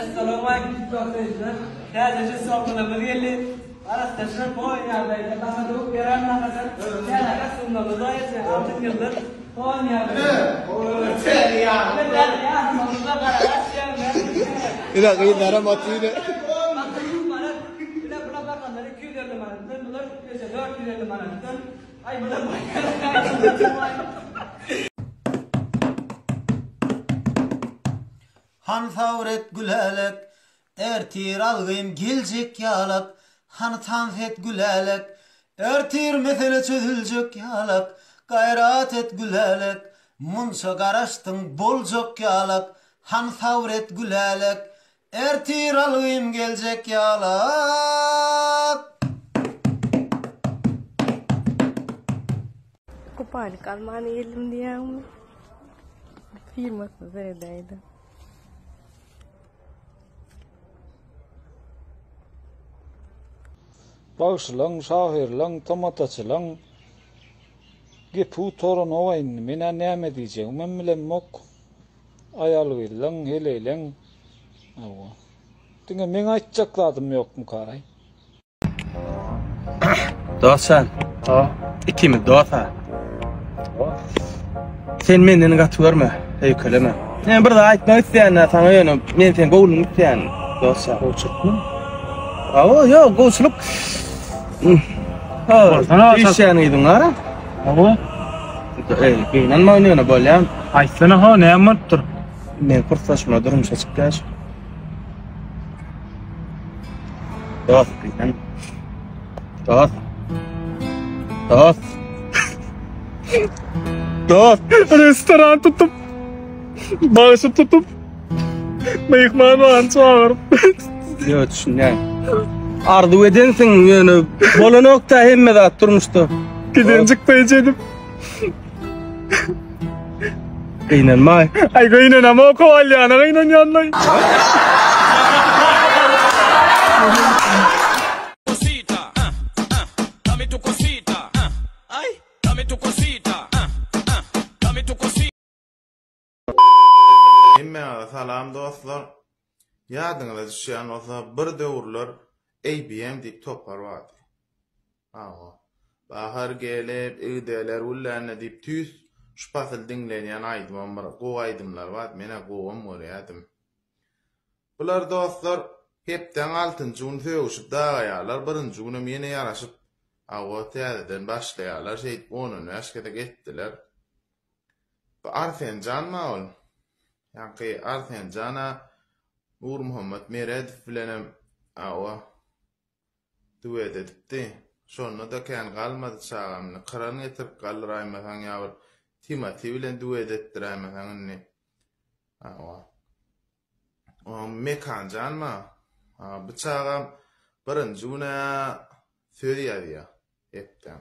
Essalawmaleýkim TikTok söýüjiler. Täzeje sowgalarymyz geldi. Arassaçylar boýun ýagdaýda baha döwüp beren nahasar. Täze kostýumlarymyz bar ýetse altyn ýyldyz. Boýun ýagdaýda. Täze ýaşlarymyza garaşýarlar. Ine gyzlaram otyr. Bak 100 manat. Ine bular bakanlar 250 manatdan, bular 450 manatdan. Aý bular Hany sabyr et Gülälek, Ertir algym geljek ýalak, Hany tans et Gülälek, Ertir mesele çözüljek ýalak, Gaýrat et Gülälek, Munça garaşdyň boljak ýalak, Hany sabyr et Gülälek, Ertir algym geljek ýalak. Kupalnik almana geldim diýýäňmi? Firmasyna seredäýdim. Bagşylaň, şahyrlaň, tomataçylaň gepi gutaranok-a indi. Men-ä näme diýjegimem bilemok. Aýal-gyzlaň, heleýleň, hawa. Diňe meň aýtjak zadym ýokmuka-aý? Dostjan. Ha. Ikimiz dost ha. Sen menden gaty görme, öýkeleme. Men bir zat aýtmak isleýän saňa ýöne men sen gowulygyňy isleýän dostjan. Gowçulykmy? Hawa, ýok, gowçulyk. Ha, işýän gyzyň bar. Hawa. Eý, gynanma ýöne bolýan. Aýtsana ha, näme bolupdyr? Men kursdaşyma durmuşa çykýaş. Dost diýen. Dost. Dost. Dost. Restoran tutup, bagşy tutup, myhman baryny çagyryp. Ýok, düşünýän. Arzuw edensiň, ýöne bolanok-da hemme zat durmuşda. Gidenjik peýje edip. Gynanma. Ay gynanamok o alýana gynanýanlaý. Hemmäňize salam dostlar. Ýadyňyza düşýän bolsa bir döwürler ABM diýip topar bardy. Hawa. Bahar gelip, igdeler güllände diýip tüýs şu pasyl diňlenýän aýdymam bir gowy aýdymlar bardy. Menä gowam görýädim. Bular dostlar hepdäň altynjy güni sögüşip dagaýarlar, birinji günem ýene ýaraşyp hawa täzeden başlaýarlar. Şeýdip on-on bäş gezek etdiler. Bu Arsenjanmy ol? Ýaňky Arsenjan-a Nurmuhammet Meredow bilenem hawa duet edipdi. Şonda-da kän galmady çagam indi. Kyran getirip galdyraýmasaň ýa bir Timati bilen duet etdiräýmeseň indi. Hawa. Oňa Mekanjanmy? Ha, bu çagam birinji gün-ä söz ýazýar hepdäň.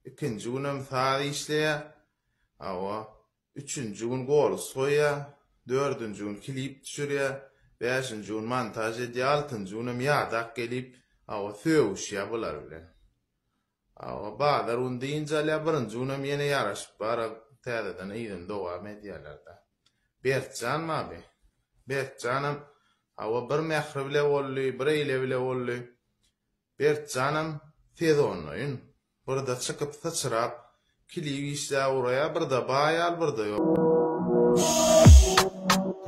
Ikinji günem saz işleýär. Hawa. Üçünji gün golus goýýar, dördünji gün klip düşürýär, bäşinji gün montaž edýär, altynjy günem ýadap gelip, hawa, sögüşýär bular bilen. Hawa, bazar gün dynç alýar, birinji günem ýene ýaraşyp bara täzeden yzyny dowam edýärler-dä. Berkjan baby. Berkjanam, hawa, bir Mähri bile boldy, bir eýle bile boldy. Berkjanam sezonlaýyn. Birde çykyp syçrap, klip işläp ugraýar, birde baý al, birde ýok.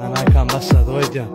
Hanaýkam başlady oýdýan.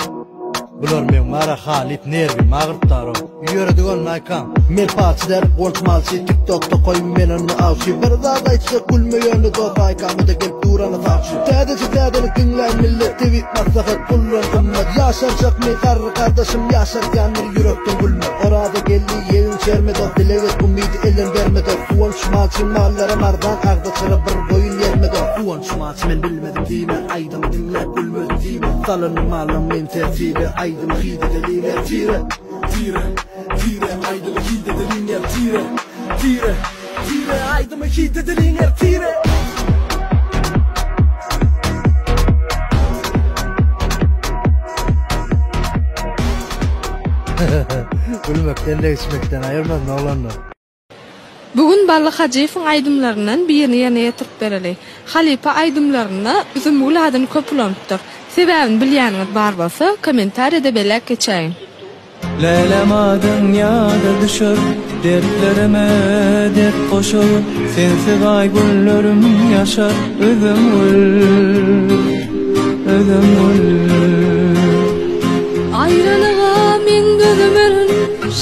Bular meň bara halyp nerwimi agyrtdarow. Ýöredik ony Naýkam. Men palçy däl, gold malçy, tiktokda koý men onda awçy Bir zat aýtsak gülme ýöne dos Aýkamada gelip dur ana sawçy Täzeçe täzelik diňläý millet tebip maslahat puldan gymmat Ýaşarjakmy garry gardaşym ýaşardýandyr ýürekden gülme Oraza geldi ýegiň çerme dos dileg et umydy elden berme dos Guwanç malçy mallaram arzan agza çyra bir goýun ýerme dos Guwanç malçy men bilmedim diýme aýdymy diňläp gülmedim diýme Salyndy mallam men tertibe aýdymy hit edeliň ertire Tire tire aýdymy hit edeliň ertire Tire tire aýdymy hit edeliň ertire. Gülmekden degişmekden aýyrmasyn oglanlar. Bu gün Bally Hajyýewiň aýdymlaryndan birini ýerine ýetirip bereli. Halypa aýdymlarynda Üzümgül adyny köp ulanypdyr. Sebäbini bilýäniňiz bar bolsa, kommentariýada belläp geçäýiň. Lälem adyň ýada düşer, Dertlerime dert goşar, Sensiz aý günlerim ýaşar, Üzümgül, Üzümgül. Aýralyga men dözmerin,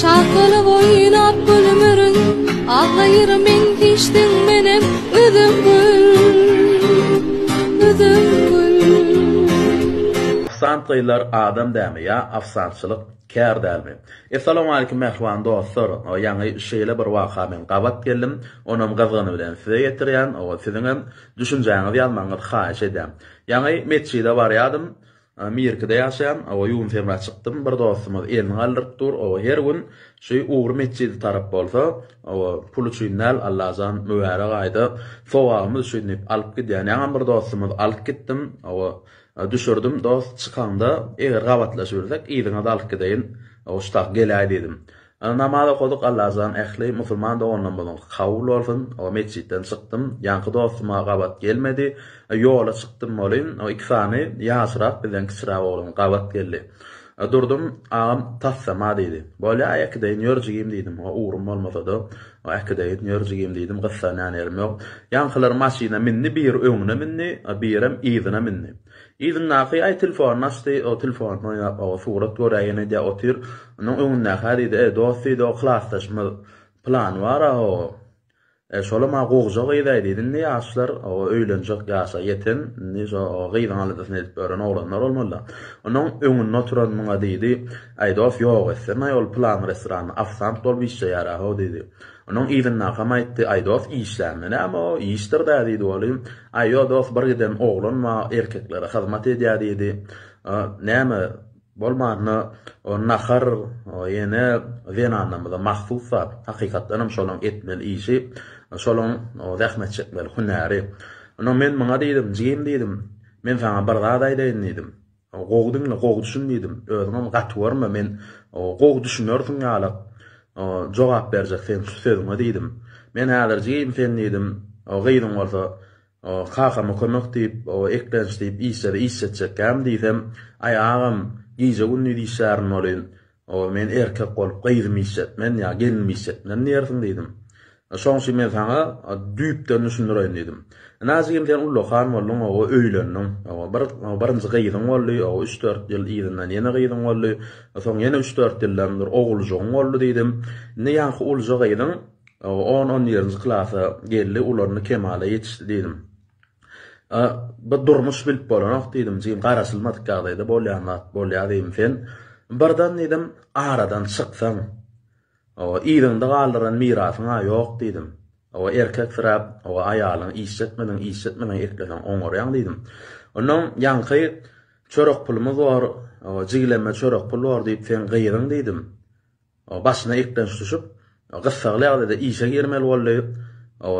Şakylyp oýnap gülmerin, Aglaýyr men hiç diňmenem, Üzümgül, Üzümgül. Ofsant gyzlar adam dämi ýa ofsantçylyk kär dälmi? Essalawmaleýkim mähriban dostlar ýaňy şeýle bir waka men gabat geldim onam gyzgyny bilen size ýetirýän oba siziňem düşünjäňizi ýazmagyňyzy haýyş edýän ýaňy metjide barýadym Mirkide ýaşaýan oba Ýunus Emrä çykdym bir dostumyz elini galdyryp dur oba her gün şu ugry metjidi tarap bolsa oba pul üçin däl Allajan mübärek aýda sogabymyz üçin diýip alyp gidýän ýaňam bir dostumyzy alyp gitdim oba Düşürdim dost çykaňda eger gabatlaşybilsek yzyňa-da alyp gideýin şutak geläý diýdim. Namaz okadyk Allajan ähli musulman doganlarymyzyňky kabul bolsun. Metjitden çykdym ýaňky dostuma gabat gelmedi. Ýola çykdym welin iki sany ýaşrak bizden kiçiräk oglan gabat geldi. Durdum agam tassama diýdi. Bolýa äkideýin ýör jigim diýdim. Ugrum bolmasada äkideýin ýör jigim diýdim gyssanýan ýerim ýok. Ýaňkylar maşyna mindi biri öňüne mindi birem yzyna mindi. Yzyndaky aý telefonyny açdy o telefonyny oýnap o surat göräýen edýä otyr. Onuň öňündäkä diýdi e dost diýdi o klasdaşymyz pylany bar-a o E şolam-a gowja gyz-aý diýdi. Indi ýaşlar oba öýlenjek ýaşa ýeten, indi şo gyzyň aladasyny edip ýören oglanlar bolmaly-da. Onuň öňünde oturan muňa diýdi, Aý dos, ýok etsen-aý ol pylan restoranda ofisant bolup işleýär-ä-how diýdi. Onuň yzyndakam aýtdy, Aý dos, işlände näme o, işdir-dä diýdi welin, Aý ýo dos, bir giden oglan bar, erkeklere hyzmat edýär diýdi. Näme, Bolmanda o nahar ýene zenanlarymyza mahsus zat. Hakykatdanam şolaň etmeli işi, şolaň zähmet çekmeli hünäri. Onnoň men muňa diýdim, jigim diýdim, men saňa bir zat aýdaýyn diýdim. Gowy diňle, gowy düşün diýdim. Özüňem gaty görme, men gowy düşünersiň ýalak jogap berjek sen şu sözüňe diýdim. Men häzir jigim sen diýdim, gyzyň bolsa Kakama kömek diýip, eklenç diýip işlere işletjekkäm diýsem, Aý agam, gije-gündiz işlärin welin, men erkek bolup gyzymy işletmen ýa gelnimi işletmen diýersiň diýdim. Şoň üçin men saňa düýpden düşündireýin diýdim. Ynha jigim sen ullakan bolduň, oba öýlendiň. Bir birinji gyzyň boldy, üç-dört ýyl yzyndan ýene gyzyň boldy, soň ýene üç-dört ýyldan bir oguljygyň boldy diýdim. Indi ýaňky uluja gyzyň On-on birinji klasa geldi, ulandy, kemala ýetişdi diýdim. A, bu durmuş bilip bolanok diýdim, jigim, garaşylmadyk ýagdaýda bolýan zat bolýar diýdim. Sen birden diýdim, aradan çyksaň, oba, yzyňda galdyran mirasyň-a ýok diýdim. Oba, erkeksiräp, oba, aýalyňy işletmediň, işletmeseň ekleseň oňarýaň diýdim. Onnoň ýaňky çörek pulumyz bor, oba, jigileme çörek pul bor diýip, seň gyzyň diýdim. Başyna eklenç düşüp, gyssagly ýagdaýda işe girmeli boldy.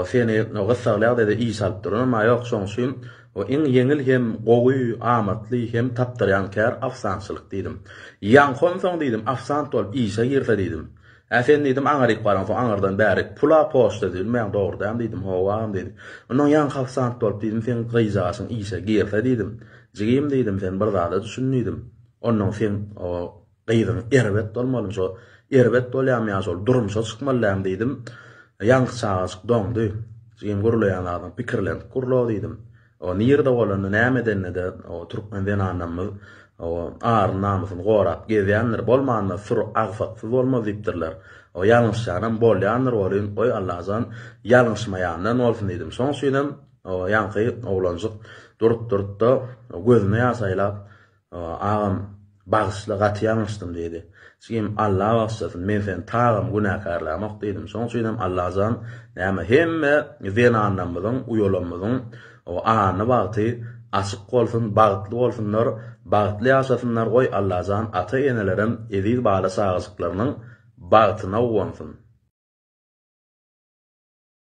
Seni gyssagly ýagdaýda işe alyp duranam-a ýok, şonuň üçin iň ýeňil hem gowy, amatly hem tapdyrýan kär ofisantçylyk diýdim. Ýaňky onsoň diýdim, ofisant bolup işe girse diýdim. Hä sen diýdim, aňaryk baraňsoň aňyrdan bärik pul-a poçta edilmeýäň dogry dämi diýdim, hawa agam diýdi. Onnoň ýaňky ofisant bolup diýdim, seň gyzjagaşyň işe girse diýdim. Jigim diýdim, sen bir zada düşün diýdim. Onnoň seň Gyzyň erbet bolmalymy şo erbet bolýamy ýa şol durmuşa çykmaly dämi diýdim. Ýaňky çagajyk doňdy. Jigim gürleýän zadyň pikirlenip gürle diýdim. O nirde bolanda näme edende-de o türkmen zenanlarymyz o aryny namysyny gorap gezýändir. Bolmanda süri agsaksyz bolmaz diýipdirler. O ýalňyşýanam bolýandyr welin goý Allajan ýalňyşmaýandan bolsun diýdim. Şoň üçinem o ýaňky oglanjyk durup durupda gözüne ýaş aýlap Agam, bagyşla, gaty ýalňyşdym diýdi. Jigim, Alla bagyşlasyn, men seni tagam günäkärlämok diýdim. Şoň üçinem Allajan näme hemme zenanlarymyzyň, uýalarymyzyň any bagty açyk bolsun, bagtly bolsunlar, bagtly ýaşasynlar, goý Allajan ata-enelerem eziz bala-çagajyklarynyň bagtyna guwansyn.